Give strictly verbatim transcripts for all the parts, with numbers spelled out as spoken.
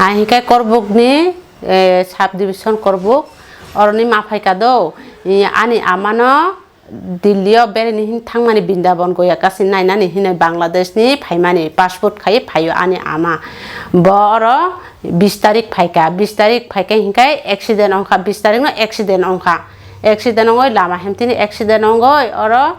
Ang hinkhe Korbukni, eh, sub division Korbuk, oroni ma phaika do, eh, ani amano Delhi o bereni hin thangmani Brindaban Goya kasi nainani hinwi Bangladesh ni phaimani passport khai phaio ani ama. Bo oro bis tarik phaika, bis tarik phaika hinkhe accident ongkha, bis tarik no accident ongkha. Accident ongoi lama hemtini accident ongoi oro,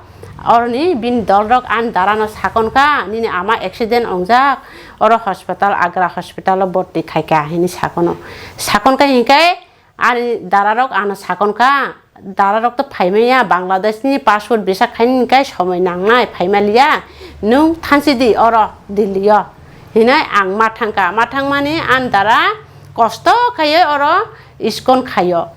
oroni bini dolrok ani darano sakon kha, "Nini ama accident ongjak, oro hospital, Agra hospital o borti khaika," hini sakono. Sakon kha hinkhe ani dararok ano sakon kha, "Dararok to phaimaya, Bangladesh ni passport visa khaini hinkhe somoi nangnai, phaimaliya, nwng thansi di oro Delhi o," hinai ang ma thangkha. Ma thangmani ani dara kosto khaiwi oro iskon khaio.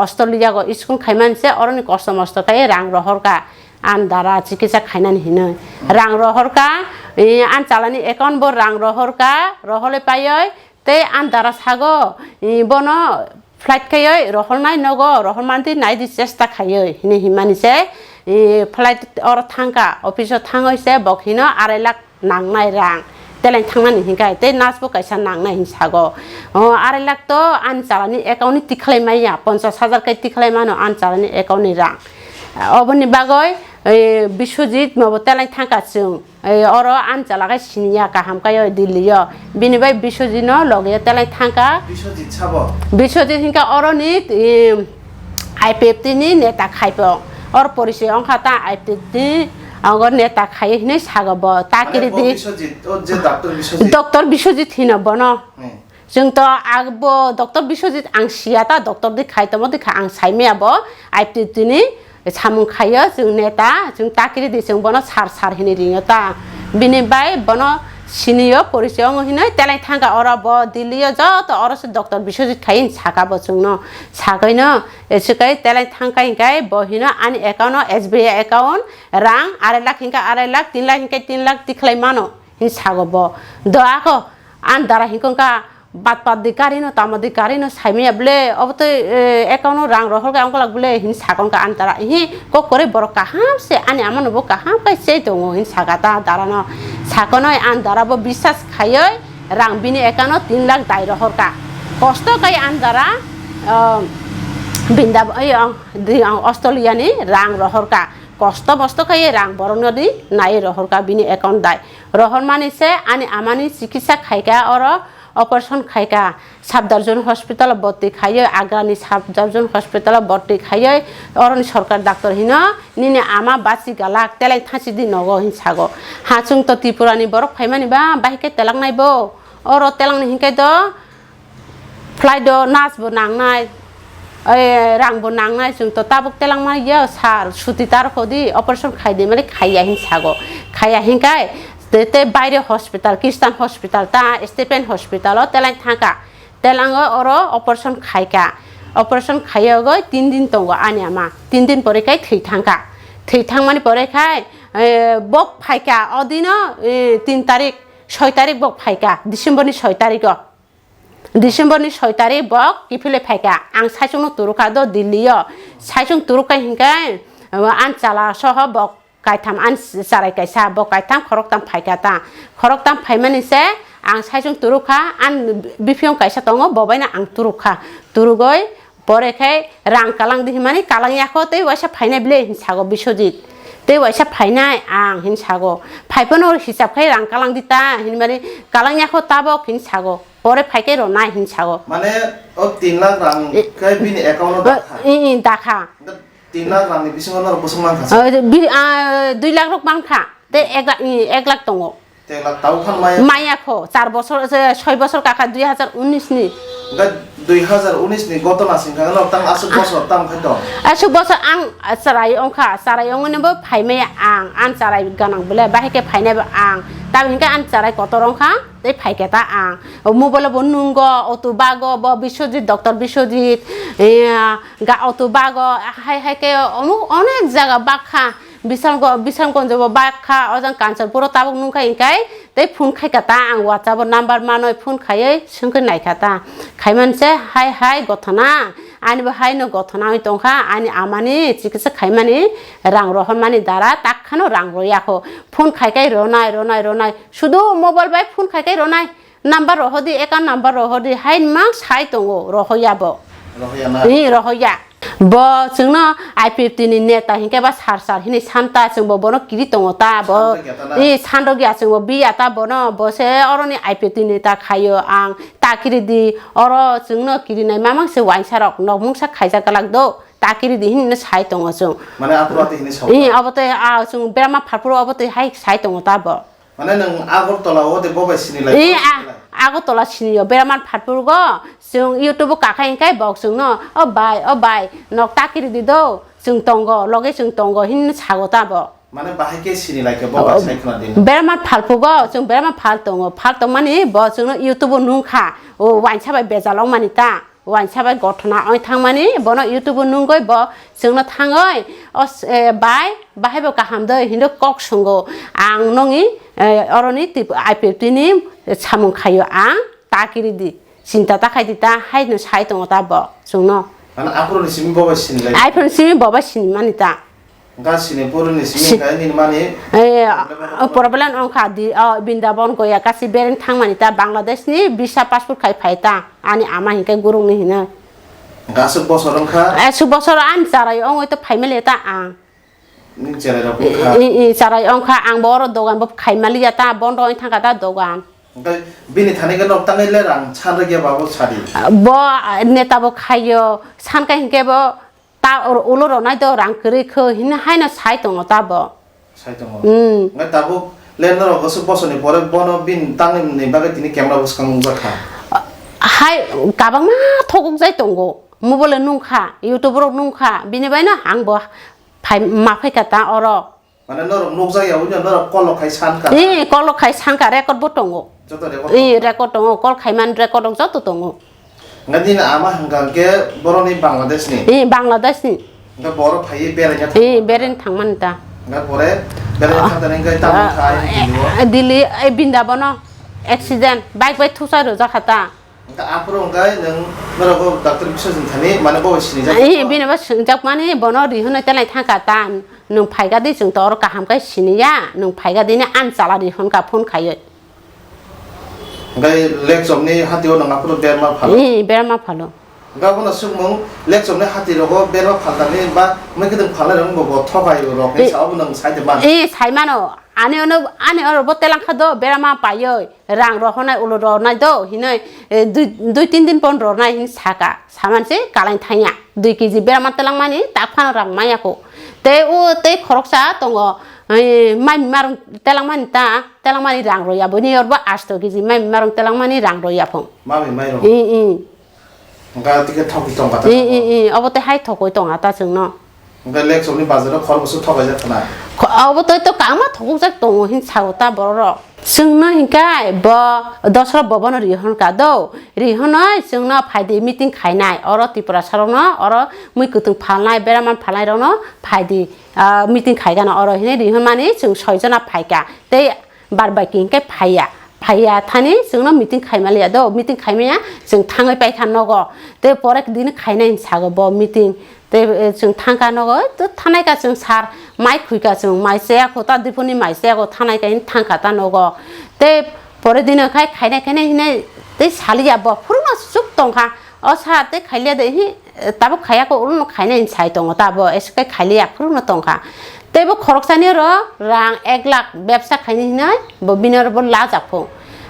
Australia go iskon khaimani se oroni kosto mosto khai rang rohorkha. An dara chikitsa khainani hinwi rang rohorkha, eh, an chalani account bo rang rohorkha, rohole paioi tei an dara sago, eh, bono flight khaioi rohornai nogo, rohormani naidi chesta khaioi hinwi himani se, eh, flight oro thangkha, office o thangoi se bok hino arai lakh nangnai rang, teleng thangnani hinkhai tei nurse bo kaisa nangnai hin sago. O, arai lakh to ani chalani account ni tikhlai maya, ponchas hajar kai tikhlai mano ani chalani account ni rang. Oboni bagoi, e, Biswajit nobo teleng thangkha chwng. E, oro ani chala kai siniya kaham kai o Delhi o. Bini bai Biswajit no loge teleng thangkha. Biswajit sabo? Biswajit hinkha oroni, e, I P F T ni neta khai po. Or porichoi ongkha ta I P F T ni ango neta khai hinwi sago bo. Ta Mane kiri bo di. Biswajit, o je doctor Biswajit. Doctor Biswajit hino bono. Hmm. Chwng to ag-, bo doctor Biswajit ang siya ta, doctor di khai tomo di kha ang saimaya bo I P F T ni samung khaio chwng neta, chwng ta kiri di chwng bono sar sar hinwi ringo ta. Bini bai bono siniyo porichoi wngo hinwi teleng thangkha oro bo Delhi o joto oro se doctor Biswajit khai hinwi saka bo chwngno. Sagwino, e, swkhe teleng thangkha hinkhe bo hino ani account o S B I account rang arai lakh hinkhe arai lakh, tin lakh hinkhe tin lakh tikhlai mano hin sago bo. Do ako ani dara hinkhe wngkha bat pat di karino tamo di karino saimaya bwle obo tei, e, account o rang rohorkha ongkolak bwle hin sakha wngkha ani dara hi kok kwrwi borok kaham se ani amano bo kaham khe sei tongo hin saka ta darano sakonoi ani dara bo bisas khaioi rang bini account o tin lakh dai rohorkha. Kosto kai ani dara, o, Brindaban, oi, o, di, o, Australia ni rang rohorkha. Kosto mosto khai rang borokno di nai rohorkha bini account dai. Rohormani se ani amani chikitsa khaikha oro operation khaikha. Safdarjung hospital o borti khaioi, Agra ni Safdarjung hospital o borti khaioi, oroni sorkar doctor hino, "Nini ama bachi galak, teleng thasi di nogo," hin sago. Ha chwng to Tripura ni borok phaimani ba, bahai khe telak nai bo. Oro telangni hinkhe do flight o nurse bo nangnai, eh, rang bo nangnai, chwng to tabuk telangma ya sir, suti ta rokho di, operation khai di, mane khaiya hin sago. Khaiya hinkai, te, te baire hospital, Christian hospital ta, Stephen hospital o teleng thangkha. Telango oro operation khaikha. Operation khaiyogoi tin din tongo ani ama. Tin din pore khai thwi thangkha. Thwi thangmani pore khai, eh, bok phaikha, o dino, eh, tin tarik, soi tarik bok phaikha, December ni soi tarik o. December ni soi tarik bok kiphilwi phaikha. Ang saichung no turukha do Delhi o. Saichung turukha hinkhe, uh, an chala soho bok kaitham an charai kaisa, bok kaitham khoroktham phaikha ta. Khoroktham phaimani se ang saichung turukha, an biphiyong kaisa tongo, bo baino ang turukha. Turugoi pore khe rang kalang di himani kalang yakho tei waisa phainai bile hin sago Biswajit. Tei waisa phainai ang hin sago. Phaiphano hisab khai rang kalang di ta hinmani kalang yakho tabok hin sago. Pore phai khe ronai hin sago. Mane o tin lakh rang E, khe bini account o e, dakha. I, i, dakha. Tin lakh rang ni bisingo norok bosong mankha. O, bi-, ah, dui lakh rok mankha. Tei ek lakh, i, ek lakh tongo. Tei ek lakh tau khan maya. Maya kho, char bosor, se, soi bosor kakha dui hazar unis ni. Ga dui hazar unis ni gotona singkha no tang asuk bosor tang khai tong. Asuk bosor ang, ah, charai ongkha, charai ongni bo phaimaya ang, ang charai ganang bole, bahai khe phainai bo ang. Tamo hinkhe ang charai kotor ongkha. Tei phaikhe ta ang o mobile bo nungo, auto bago bo Biswajit, doctor Biswajit, eh, ga auto bago hai hai khe omo onek jaga bakha, Bisramgo-, Bisramganj bo bakha, ojang Kanchanpur o tabuk nungkha hinkhai tei phone khaikha ta ang WhatsApp o number manwi phone khaiwi swngwi naikha ta. Khaimanse hai hai gothona, ani bo haino gothona wngwi tongkha, ani amani chikitsa khaimani rang rohormani dara takhano rang royakho. Phone khaikhai ronai, ronai, ronai. Sudu mobile bai phone khai khai ronai. Number rohodi, account number rohodi, hai mang sai tongo, rohoya bo. Rohoya na? Ni rohoya. Bo chwngno I P F T ni neta hinkhe ba sar sar hini santa chwngbo bono kiri tongo ta bo. Santa kya ta na? Ni sando gya chwngbo biya ta bono, bo se oroni I P F T ni neta khayo ang ta kiri di, oro chwngno kiri nai mamang se wainsa rok nok mungsa khaijak galak do. Ta kiri di hinwi no sai tongo chwng. Mane aphuru ati hinwi sao. Ih, ta? Obo tei, ah, chwng berama phalphuru obo tei hai sai tongo ta bo. Mane nwng Agartala o de bo bai sini lai, Ih, bo ah, sini lai. Agartala sini o berama phalphuru go chwng YouTube o kakhai hinkhe bo chwngno, "O bai, o bai, nok ta kiri di do, chwng tongo, loge chwng tongo," hinwi sago ta bo. Mane bahai khe sini lai khe bo bai sai khna di. Berama phalphugo, chwng berama phal tongo, phal tongmani bo chwngno YouTube o nungkha, o wainsa bai bejal wngmani ta. Wainsa bai gothona oi thangmani, bono YouTube o nungoi bo chwngno thangoi, "O s-, eh, bai, bahai bo kaham doi," hindo kok sungo. Ang nongni, eh, oroni tip-, I P F T ni samung khaio ang, ta kiri di. Chinta ta khai di ta, hai no sai tongo ta bo chwngno. Mane aphuru ni simi bo bai sini lai. Aphuru ni simi bo bai sini mani ta. Ga sini puruni simi Si- khe nini mani Eh, problem wngkha di, oh, Bindabon goya kasi bereng thangmani ta Bangladesh ni visa passport khai phai ta ani ama hinkhe gurung ni hino. Ga aswk bosor wngkha? Eh, su bosor an charai ongoi to phaimali ta ang. Ning cherai rok wngkha? I, i, i, charai ongkha ang bo oro dogan bo khaimali ya ta bondo oi thangkha ta dogan. Hwnkhe bini thani khe nok tangwi le rang san rwgya ba bo sadi? Bo, ah, neta bo khaio, san khe hinkhe bo Ta or-, ulo rwnai do rang kwrwi kho hinwi haino sai tongo ta bo. Sai tongo. Hmm. Ngai tabuk le norok aswk bosorni pore bono bini tangwi ni bagwi tini camera bwskang nukjakha. Hai kabangma thokok jai tongo. Mobile nungkha, YouTube rok nungkha, bini baino ang bo phai, ma phaikha ta oro. Mane norok nukjakya wngya norok call rok khai sankha. Ee, call rok khai sankha, record bo tongo. Joto record tongo. Ee, record tongo, call khaiman record rok joto tongo. Nga nini ama hwnkha hwnkhe boroni Bangladesh ni. Ee, Bangladesh ni. Nga boro phaiwi beraina thang. Ee, beraina thangmani ta. Nga pore beraina thang tani hwnkhe tamo kha ayang Delhi o. Delhi, ee, Brindabono accident, bike bai thusa rwjakha ta. Hwnkhe aphuru hwnkhe nwng norok bo doctor Biswajit thani mane bo bai sinijak. Ee, bini bo swngjak mani bono rihornai telai thangkha ta. Nwng phaikha di chwng to oro kaham khe siniya, nwng phaikha di ni ani chala rihorkha phone khaiwi. Hwnkhe lekchomni hatio nwng aphuru berma phalo. Ee, berma phalo. Hwnkhe abono swkmung lekchomni hati rogo berma phaltani ba mui kwthwng phalnai rok bo bo thokai rok ni sao bo nwng sai de man. Ee, sai mano. Ani ono, ani oro bo telangkha do berma paiwi. Rang rohornai ulo rwnai do hinwi, eh, dui, dui tin din pon rwnai hin saka. Saman se kalai thangya. Dui kg berama telangmani tak phano rang maya ko. Tei o tei khoroksa tongo, eh, mai marung telangmani ta, telangmani rang roya boni orbo asto kg mai marung telangmani rang roya phung. Mami mairung. I, i. Hwnkhe tike thokwi tongkha ta. I, i, i. Obo tei hai thokwi tongkha ta chwngno. Hwnkhe lekchomni bazaro khoroksa thokaijak khna. Kho-, obo tei to kangma thokjak tongo hin sao ta bororok. Chwngno hinkai bo dosra bobono rihorkha do. Rihornoi chwngno phaidi meeting khainai. Oro Tiprasa rokno, oro mui kwthwng phalnai, beraman phalnai rokno phaidi, ah, meeting khaigano oro hinwi rihormani chwng soijona phaikha. Tei Bar bai khe hinkhe phaiya. Phaiya thani chwngno meeting khaimaliya do, meeting khaimaya chwng thangwi paikha nogo. Tei pore dini khainai hinwi sago bo meeting. Tei, eh, chwng thangkha nogo, to thanai ka chwng sir, mai khuika chwng, mai chaya kho ta, dipuni mai chaya kho, thanai ka hin thangkha ta nogo. Tei pore dini khai khainai khainai hinwi tei saliya bo phuruna suk tongkha. O sir tei khailiya de hi, tabuk khaiya kho, ulono khainai hinwi sai tongo ta bo, ese khe khailiya phuruna tongkha. Tei bo khoroksani oro rang ek lakh bebsa khaini hinwi bo bini oro bo lajak pho.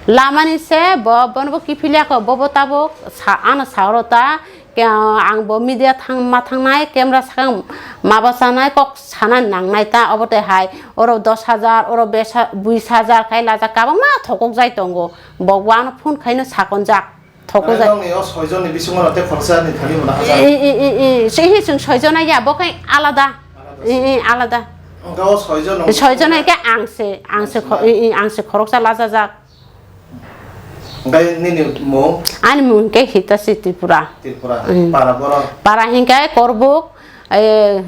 Lamani se bo, bono bo kiphilya kho, bo bo tabuk sa, ano sa oro ta, ke, ang bo media thang, ma thangnai, camera sakang ma bachanai, kok sana nangnai ta, obo tei hai, oro dos hajar, oro bes ha-, bis hajar khai lajak, kabangma thokok jai tongo. Bo wano phone khaino sakonjak. Thokjak. Mane nokni o soi jonni bisingo no tei khoroksa ni thani bo na hajak. I, i, i, i. Se hi chwng soi jona ya, bo khe alada. Alada se. I, i, alada. Hwnkhe o soi jon no soi jona khe ang se, ang se kho-, i, i, ang se khoroksa lajajak. Hwnkhe nini mung? Ani mung khe Hitachi Tripura. Tripura. Mm. Para borok? Para hinkhe Korbuk, eh,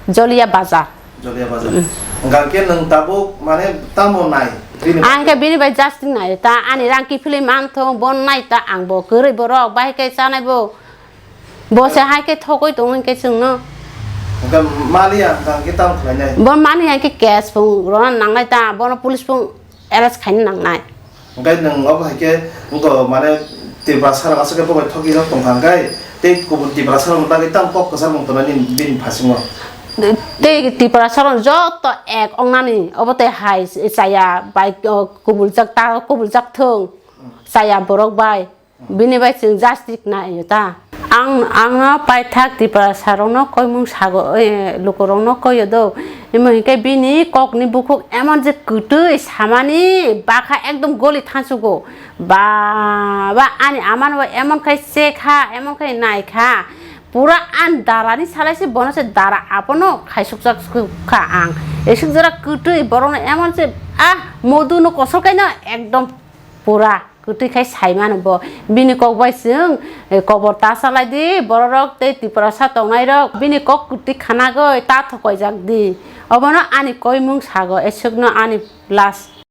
Jolia Bazar. Jolia Bazar. Mm. Hwnkhe nwng tabuk mane tamo nai? Bini ang khe bagwi? Bini bai just nai ta, ani rang kiphilwi man thung, bo nai ta, ang bo kwrwi borok, bahai khe chanai bo. Bo se hai khe thokwi tong hwn khe chwngno. Hwnkhe maliya hwnkhe tamo khlainai? Bo maliya khe case phung rwna nangnai ta, bono police phung arrest khaina nangnai. Hwnkhe nwng obo hai khe wngkha mane Tiprasa rok aswk khe bo bai thokjak tongkha hwnkhe tei kubun Tiprasa rokni bagwi tamo kok kwchar mung tongnani bini phasingo. Tei Tiprasa rok joto ek wngnani obo tei hai chaya bai kubuljak ta kubuljak thung chaya borok bai. Bini bai chwng justice nai ta. Ang, ang no paithak Tiprasa rok no koimung sago, eh, luku rok no koyo do. Imo hinkhe bini kok ni bukhuk emon je kwtwi samani bakha ekdom goli thansugo. Ba, ba ani ama no emon khai se kha, emon khai nai kha. Pura an dara ni salai se bono se dara apono khaisukjak kha ang. Esuk jora kwtwi borok no emon se ah modu no kosol kai no ekdom pura. Kwtwi khai sai mano bo. Bini kok bai chwng, eh, kobor ta salai di, bororok tei Tiprasa tongnairok. Bini kok kwtwi khanagwi ta thokoijak di. Obono ani koimung sago, eswkno ani last